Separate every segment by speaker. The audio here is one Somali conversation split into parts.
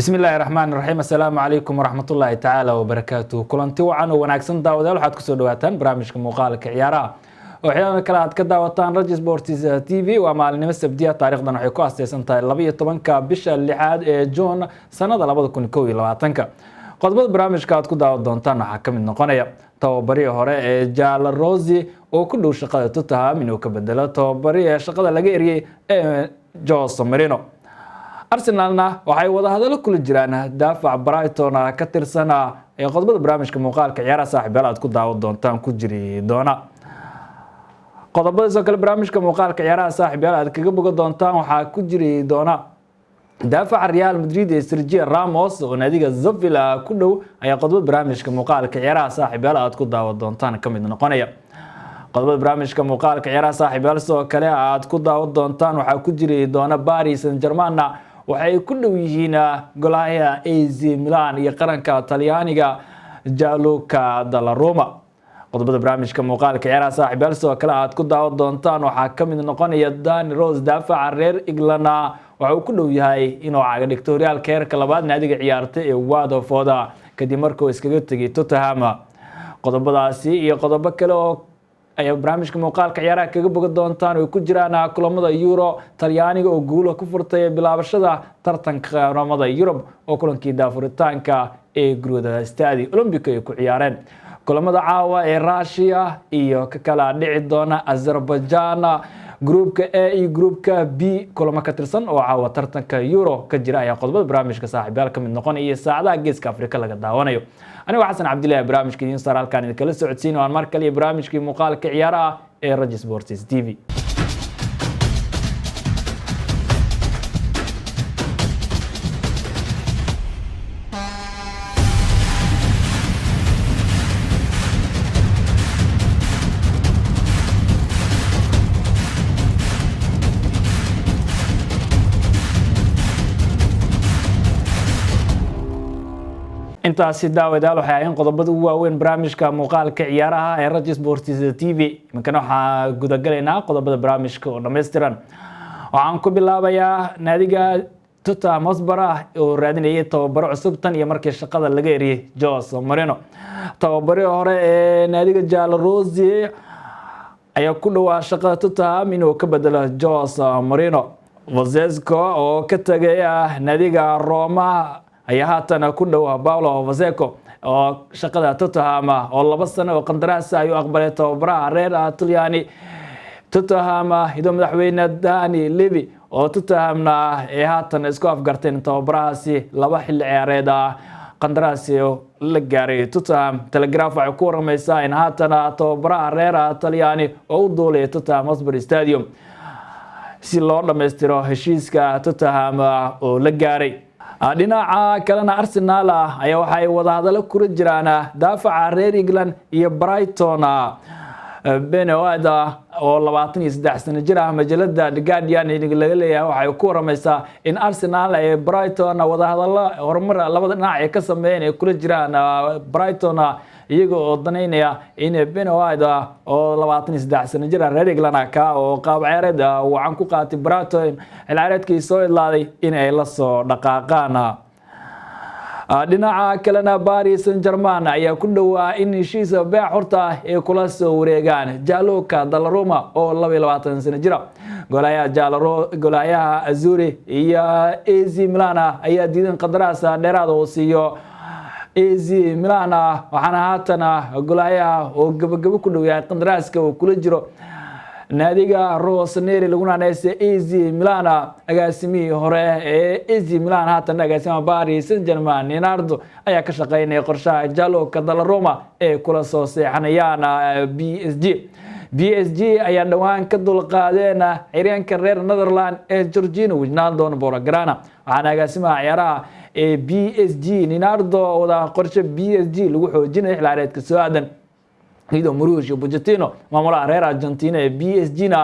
Speaker 1: Bismi illaahi raxmaan raxiim. Assalaamu calaykum waraxmatullaahi tacaala wabarakaatuh. Kulanti wacan oo wanaagsan, daawadayaal. Waxaad kusoo dhawaataan barnaamijka muuqaalka ciyaaraha oo xilana kale aad ka daawataan Raji Sports TV. Waa maalinimo Sabdiya, taarikhdan waxay ku asteysan tahay 12-ka bisha lixaad ee Juun, sanada 2021-ka. Qodobada barnaamijka aad ku daawan doontaan waxaa ka mid noqonaya tababarihii hore ee Giallorossi oo ku dhow shaqada Tottenham inuu ka bedelo tababarihii shaqada laga eriyey ee Jose Mourinho. Arsenalna waxay wadahadalo kula jiraan daafac Brighton ka tirsan. Ee qodobada barnaamijka muuqaalka ciyaaraha, saaxiibayaal, aad ku daawan doontaan ku jiri doona. Qodobadaasoo kale barnaamijka muuqaalka ciyaaraha, saaxiibayaal, aad kaga bogan doontaan waxaa ku jiri doona daafaca Real Madrid ee Sergio Ramos oo naadiga Sevilla ku dhow ayaa qodobada barnaamijka muuqaalka ciyaaraha, saaxiibayaal, aad ku daawan doontaan ka mid noqonaya. Qodobada barnaamijka muuqaalka ciyaaraha, saaxiibayaal, sidoo kale aad ku daawan doontaan waxaa ku jiri doona Paris Saint-Germain waxay ku dhow yihiin golaha AC Milan iyo qaranka Talyaaniga Gianluca Donnarumma. Qodobada barnaamijka muuqaalka ciyaaraha, saaxiibayaal, sidoo kale aad ku daawan doontaan waxaa ka mid noqonaya Danny Rose, daafaca reer England, waxa uu ku dhow yahay inuu caga dhigto horyaalka heerka labaad naadiga ciyaartay ee Watford, kadib markuu iskaga tegay Tottenham. Qodobadaasi iyo qodobo kale oo ayaa barnaamijka muuqaalka ciyaaraha kaga bogan doontaan, oy ku jiraan kulamada Euro, Talyaaniga oo guula ku furtay bilaabashada tartanka qaramada Yurub oo kulankii daafuritaanka ee gurwada Stadio Olimpico ay ku ciyaareen, kulamada caawa ee Russia iyo ka kala dhici doona Azerbaijan, groupka A iyo groupka B kulamo ka tirsan oo caawa tartanka Euro ka jira ayaa qodobada barnaamijka, saaxiibayaal, ka mid noqonaya saacadaha Geeska Afrika laga daawanayo. Anigoo Xasan Cabdillahi barnaamijka idiin saar halkaan idinkala socodsiin oo aan mar kale iyo barnaamijkii muuqaalka ciyaaraha ee Raji Sports TV. Intaasi, daawadayaal, waxay ahayn qodobada ugu waaweyn barnaamijka muuqaalka ciyaaraha ee Raji Sports TV. Iminkana waxaa gudagalaynaa qodobada barnaamijka oo dhammaystiran. Waxaan ku bilaabayaa naadiga Tottenham Hotspur oo raadinayay tababaro cusub tan iyo markii shaqada laga eriyey Jose Mourinho. Tababarihii hore ee naadiga Giallorossi ayaa ku dhowaa shaqada Tottenham inuu ka bedelo Jose Mourinho. Fonseca oo ka tagay naadiga Roma ayaa haatan ku dhow. Paulo Fonseca oo shaqada Tottenham oo 2 sano oo qandaraas ayuu aqbalay tababaraha reer Talyaani. Tottenham idoo madaxweyne Dani Levy oo Tottenhamna ay haatan isku afgarteen tababarahaasi 2 xilli ciyaareed qandaraasi la gaaray Tottenham. Telegraph waxay ku waramaysaa in haatan tababaraha reer Talyaani oo u duulaya Tottenham Hotspur Stadium si loo dhammaystiro heshiiska Tottenham oo la gaaray. Dhinaca kalena, Arsenal ayaa waxay wadahadalo kula jiraan daafaca reer England iyo Brighton Ben White oo 23 sano jir ah. Majalada The Guardian laga leeyahay waxay ku waramaysaa in Arsenal ee Brighton wadahadalo horumar labada dhinac ay ka sameeyeen ay kula jiraan Brighton, iyaga oo danaynaya in Ben White oo 23 sano jir ah, reer England ka oo qaab ciyaareed wacan ku qaatay Brighton xil ciyaareedkii soo idlaaday, in ay la soo dhaqaaqaan. Dhinaca kalena, Paris Saint-Germain ayaa ku dhowaa in heshiisa beec xorta ah ay kula soo wareegaan Gianluca Donnarumma oo 22 sano jira. Goolahayaha Azzurri iyo AC Milan ayaa diidan qandaraas dheeraad oo siiyo AC Milan, waxaana haatan goolahayaha oo gabagabo ku dhow yahay qandaraaska uu kula jiro naadiga Rossoneri laguna naanaysa AC Milan. Agaasimihii hore ee AC Milan, haatan agaasimaha Paris Saint-Germain, Leonardo ayaa ka shaqeynaya qorshaha Gianluca Donnarumma ee kula soo seexanayaan PSG. PSG ayaa dhowaan ka dulqaadeen xiryaanka reer Netherland ee Georginio Wijnaldum Borograna, waxaana agaasimaha ciyaaraha ee PSG Leonardo wada qorshe PSG lagu xoojinayo xil ciyaareedka soo aadan, iyadoo Mauricio Pochettino, maamulaha reer Argentina ee PSG na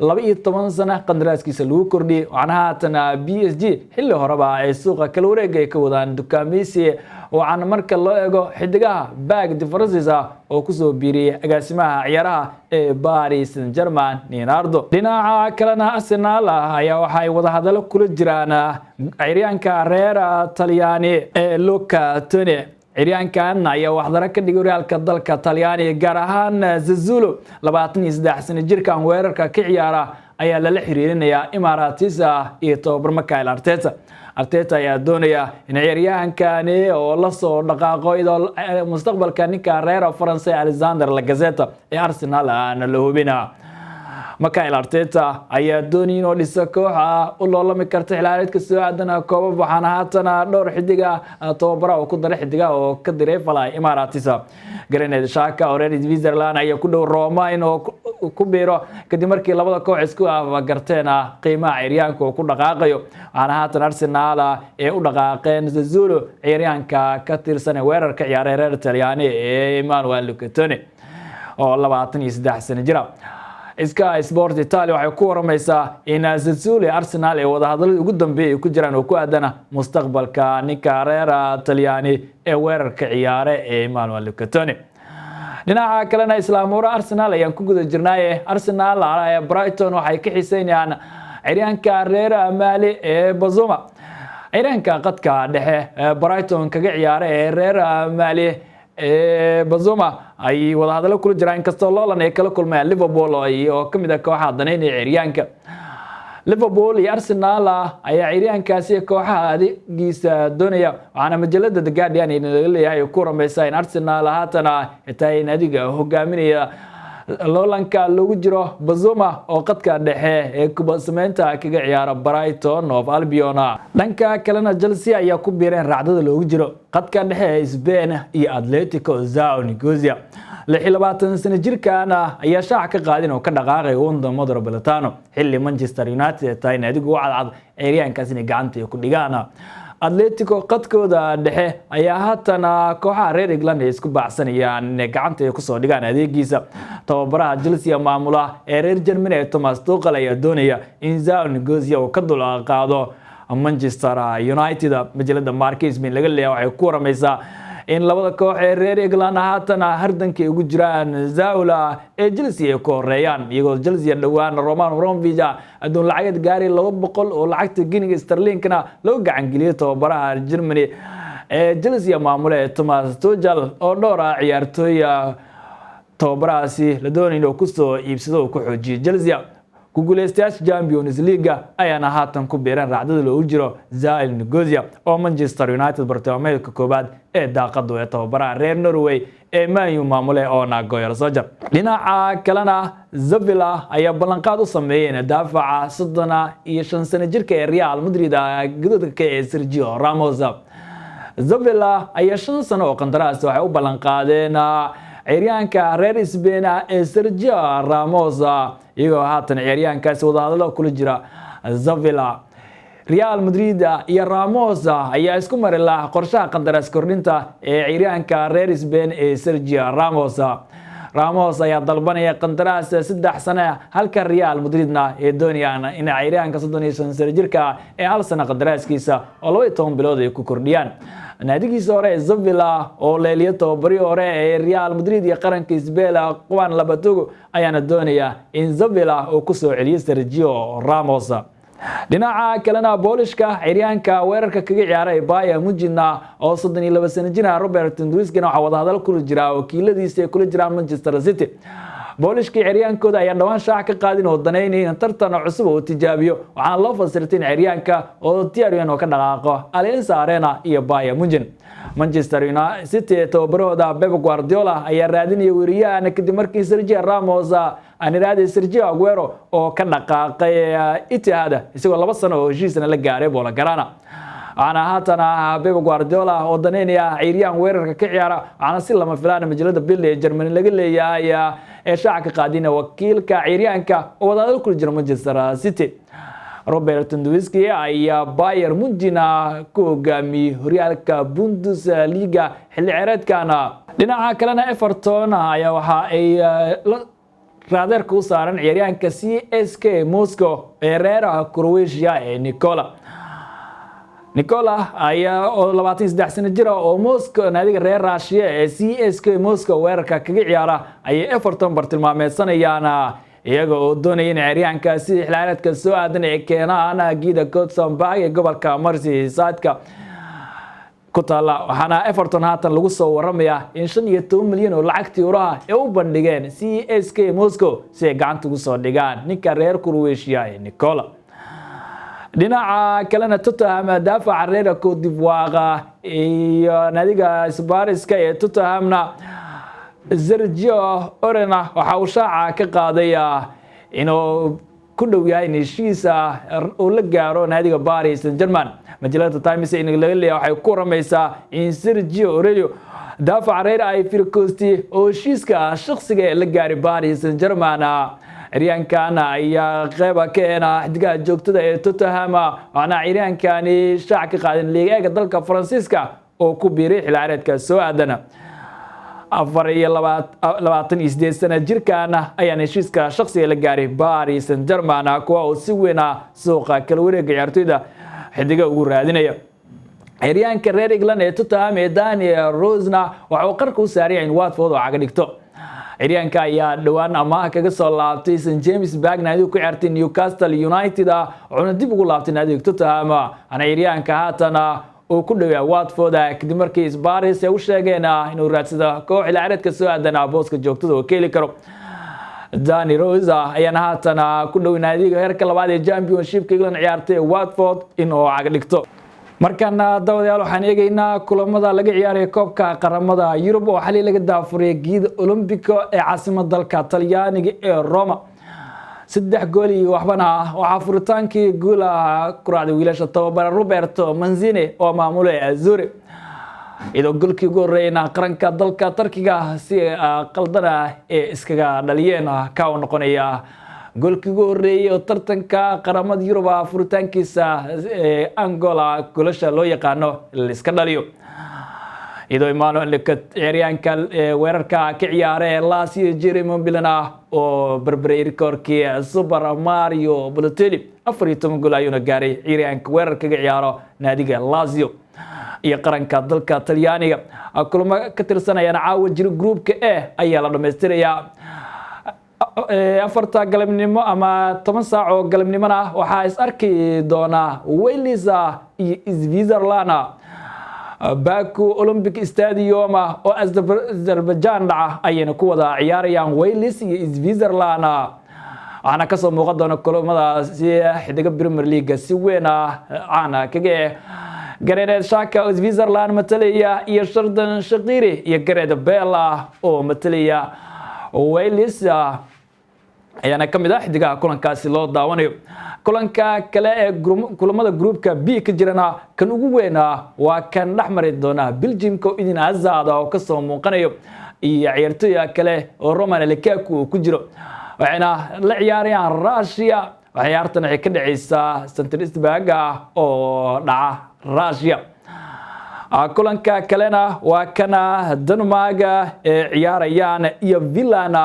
Speaker 1: 12 sano qandaraaskiisa lagu kordhiyey. Waxaana haatan PSG xilli horeba ay suuqa kala wareega ay ka wadaan dukaameysi, waxaana marka loo eego xidigaha Parc des Princes oo kusoo biiriyey agaasimaha ciyaaraha ee Paris Saint-Germain Leonardo. Dhinaca kalena, Arsenal ayaa waxay wadahadalo kula jiraan ciyaaryahanka reer Talyaani ee Luca Toni. Ciyaaryahankan ayaa waxdaro ka dhigay horyaalka dalka Talyaaniga, gaar ahaan Sassuolo. 23 sano jirkan weerarka ka ciyaara ayaa lala xiriirinayaa Imaaraatisa iyo tababar Mikel Arteta. Arteta ayaa doonaya in ciyaaryahankani oo lasoo dhaqaaqo, iyadoo mustaqbalka ninka reer Faranse Alexander Lacazette ee Arsenal aana la hubina. Mikel Arteta ayaa doonaya inuu dhiso kooxa u loolami karta xilaareedka soo aadana koobab, waxaana haatan dhowr xidiga tababara oo ku daray xidiga oo ka diray falay Imaaraatisa. Granit Xhaka oo reer Switzerland ayaa ku dhow Roma inuu ku biiro, kadib markii labada koox isku afgarteen qiimaha ciyaaryahanka uu ku dhaqaaqayo. Waxaana haatan Arsenal ee u dhaqaaqeen Sassuolo ciyaaryahanka ka tirsan ee weerarka ciyaaray reer Talyaani ee Emmanuel Luca Toni oo 23 sano jira. Sky Sport Italia waxay ku waramaysaa in Sassuolo Arsenal ee wadahadaladii ugu dambeeyay ay ku jiraan oo ku aadana mustaqbalka ninka reer Talyaani ee weerarka ciyaare ee Emmanuel Luca Toni. Dhinaca kalena, islaamura Arsenal ayaan ku guda jirnaaye, Arsenal ee Brighton waxay ka xiiseynayaan ciyaaryahanka reer Mali ee Bissouma. Ciyaaryahanka qadka dhexe Brighton kaga ciyaara ee reer Mali ee Bissouma ay wadahadalo kula jiraan, inkastoo loolan ay kala kulmayaan Liverpool oo kamid ah kooxaha daneynaya ciyaaryahanka. Liverpool iyo Arsenal ayaa ciyaaryahankaasi kooxaha adeegiisa doonaya, waxaana majalada The Guardian laga leeyahay ku rameysa in Arsenal haatan tahay in adiga hogaaminaya loolanka lagu jiro Bissouma oo qadka dhexe ee kubad sameynta kaga ciyaara Brighton of Albion. Dhanka kalena, Chelsea ayaa ku biireen raacdada loogu jiro qadka dhexe ee Spain iyo Atletico Joao Neves. 26 sano jirkan ayaa shaac ka qaadin oo ka dhaqaaqay Wanda Metropolitano, xilli Manchester United tahay naadigu u cadcad ciyaaryahankaas inay gacanta ku dhigaan. Atletico qadkooda dhexe ayaa haatan kooxaha reer England ay isku baacsanayaan inay gacanta ay kusoo dhigaan adeegiisa. Tababaraha Chelsea maamula ee reer Germany ee Thomas Tuchel ayaa doonaya in Joao Neves uu ka dul qaado Manchester United. Majalada Marca Spain laga leeyahay waxay ku waramaysaa in labada koox ee reer England haatan hardanka ay ugu jiraan Joao ee Chelsea ay ku horeeyaan, iyagoo Chelsea dhowaan Roman Abramovich adduun lacageed gaari 200 oo lacagta giniga sterlinkana loo gacan geliyay tababaraha Germany ee Chelsea maamule ee Thomas Tuchel, oo dhowr ah ciyaartooy tababarahaasi la doonay inuu kusoo iibsado oo ku xoojiyo Chelsea. Ku guuleystayaasha Champions League ayaana haatan ku biireen raacdada loogu jiro Joao Neves oo Manchester United bartilmaameedka koowaad ee daaqadu ee tababaraha reer Norway ee Man U maamule Ole Gunnar Solskjaer. Dhinaca kalena, Sevilla ayaa ballanqaad u sameeyeen daafaca 35 sano jirka ee Real Madrid gadoodka ee Sergio Ramos. Sevilla ayaa 5 sano oo qandaraas waxay u ballanqaadeen ciyaaryahanka reer Spain ee Sergio Ramos, iyagoo haatan ciyaaryahankaasi wadahadalo kula jira Sevilla. Real Madrid iyo Ramos ayaa isku mari laha qorshaha qandaraas kordhinta ee ciyaaryahanka reer Spain ee Sergio Ramos. Ramos ayaa dalbanaya qandaraas 3 sano, halka Real Madridna ay doonayaan in ciyaaryahanka 35 sano jirka ee hal sano qandaraaskiisa oo 12 bilood ay ku kordhiyaan. Naadigiisa hore ee Sevilla oo leeliyo tababarihii hore ee Real Madrid iyo qaranka Spain Juan Lopetegui ayaana doonaya in Sevilla uu kusoo celiyo Sergio Ramos. Dhinaca kalena, Boolishka ciyaaryahanka weerarka kaga ciyaaray Bayern Munich oo 32 sano jira Robert Lewandowski waxaa wadahadal kula jira wakiiladiisa ay kula jiraan Manchester City. Boolishkii ciyaaryahankooda ayaa dhawaan shaac ka qaadin oo daneynaya in tartan cusub uu tijaabiyo, waxaana loo fasirtay in ciyaaryahanka oo diyaaryan oo ka dhaqaaqo Allianz Arena iyo Bayern Munich. Manchester City tababarahooda Pep Guardiola ayaa raadinaya weeriyahan, kadib markii Sergio Ramos, aan iraahday Sergio Aguero, oo ka dhaqaaqay Etihad isagoo 2 sano oo heshiisna la gaaray Blaugrana. Waxaana haatan Pep Guardiola oo daneynaya ciyaaryahan weerarka ka ciyaara, waxaana si lama filaan majalada Bild ee Germany laga leeyahay ee shaaca ka qaadina wakiilka ciyaaryahanka oo wadaadal kula jira Manchester City. Robert Lewandowski ayaa Bayern Munich ku hogaamiyey horyaalka Bundesliga xilli ciyaareedkan. Dhinaca kalena, Everton ayaa waxa ay la raadeerka u saaran ciyaaryahanka CSK Moscow ee reeraha Croatia ee Nicola. Nicola ayaa oo 23 sano jira oo Moscow, naadiga reer Russia ee CSK Moscow weerarka kaga ciyaara, ayay Everton bartilmaameedsanayaan, iyaga oo doonaya in ciyaaryahankaasi xilciyaareedka soo aadan ay keenaan giida Goodison Park ee gobolka Merseyside ku taala. Waxaana Everton haatan lagu soo waramayaa in 15 milyan oo lacagtii uraha ay u bandhigeen CSK Moscow si ay gacanta ugu soo dhigaan ninka reer Croatia ee Nicola. Dhinaca kalena, Tottenham daafaca reer Cote d'Ivoire iyo naadiga Spurs-ka ee Tottenhamna Sergio Aurier waxa uu shaaca ka qaaday inuu ku dhow yahay in heshiisa uu la gaaro naadiga Paris Saint-Germain. Majalada Times in laga leeyahay waxay ku waramaysaa in Sergio Aurier, daafaca reer Ivory Coast, oo heshiiska shakhsiga ee la gaaray Paris Saint-Germain. Ciyaaryahankan ayaa qeyba ka eena xidigaha joogtada ee Tottenham, waxaana ciyaaryahankani shaac ka qaadan liiga dalka Faransiiska oo ku biiray xilli ciyaareedka soo aadan. 24 sano jirkan ayaan heshiiska shakhsiga la gaaray Paris Saint-Germain, kuwa uu si weyn suuqa kala wareega ciyaartoyda xidiga ugu raadinaya. Ciyaaryahanka reer England ee Tottenham ee Daniel Rose-na waxa uu qarka u saaraya in Watford oo caga dhigto. Ciyaaryahanka ayaa dhowaan amaah kaga soo laabtay St James Park naadiga ku ciyaartay Newcastle United, wuxuuna dib ugu laabtay naadiga Tottenham. Ana ciyaaryahanka haatan uu ku dhowyaa Watford kadib markii Spurs ay u sheegeen inuu raadsado koox xilli ciyaareedka soo aadan booska joogtada oo ka heli karo. Danny Rose ayaana haatan ku dhow naadiga heerka labaad ee Championship England ciyaartay Watford inuu caga dhigto. Markaana, daawadayaal, waxaan eegaynaa kulamada laga ciyaaraya koobka qaramada Yurub oo xalay laga daafuray geeda Olympico ee caasimada dalka Talyaaniga ee Roma. 3 gool iyo waxbana waxaa furitaankii guula ku raacday wiilasha tababara Roberto Mancini oo maamulay Azzurri, iyadoo golkii ugu horreeyna qaranka dalka Tarkiga si qaldana ee iskaga dhaliyeen, ka uu noqonaya goolkii ugu horreeyey oo tartanka qaramada Yurub furitaankiisa Angola golasha loo yaqaano la iska dhaliyo, iyadoo Emmanuel ciyaaryahanka weerarka ka ciyaara ee Lazio Jeremy Immobile oo berberay rikoorkii Super Mario Balotelli. 14 gool ayuuna gaaray ciyaaryahanka weerar kaga ciyaaro naadiga Lazio iyo qaranka dalka Talyaaniga. Kulamo ka tirsanayaan caawa jiro, groupka E ayaa la dhamaystirayaa 4ta galabnimo ama 10 saac oo galabnimona. Waxaa is arki doonaa Wales iyo Switzerland Baku Olympic Stadium oo Azerbaijan dhaca ayayna ku wada ciyaarayaan Wales iyo Switzerland. Waxaana kasoo muuqan doona kulamadaasi xidiga Premier League si weyn caana kaga eh, Granit Xhaka oo Switzerland matalaya iyo Xherdan Shaqiri iyo Gareth Bale oo matalaya Wales ayaana ka mid ah xidigaha kulankaasi loo daawanayo. Kulanka kale ee kulamada groupka B ka jirana, kan ugu weyna waa kan dhex mari doona Belgiumka oo Eden Hazard oo kasoo muuqanayo iyo ciyaartooyga kale oo Romelu Lukaku uu ku jiro, waxayna la ciyaarayaan Russia. Ciyaartan waxay ka dhacaysaa St Petersburg oo dhaca Russia. Kulanka kalena waa kana Denmark ee ciyaarayaan iyo Finland,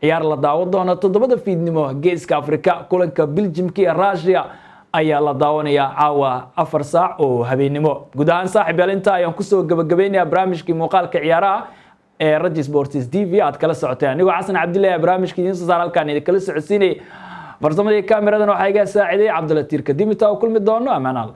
Speaker 1: ciyaar la daawan doono 7da fiidnimo Geeska Africa. Kulanka Belgiumka iyo Russia ayaa la daawanayaa caawa 4 saac oo habeenimo. Guud ahaan, saaxiib yaal, intaa ayaan kusoo gabagabaynayaa barnaamijkii muuqaalka ciyaaraha ee Raji Sports TV aad kala socoteen. Anigoo Xasan Cabdillahi barnaamijka idiin soo saar, halkaan idinkala socodsiinayay. Farsamadii kaamiradan waxaa iga saaciday Cabdulatiir. Kadib intaa u kulmi doono, ammaan Allah.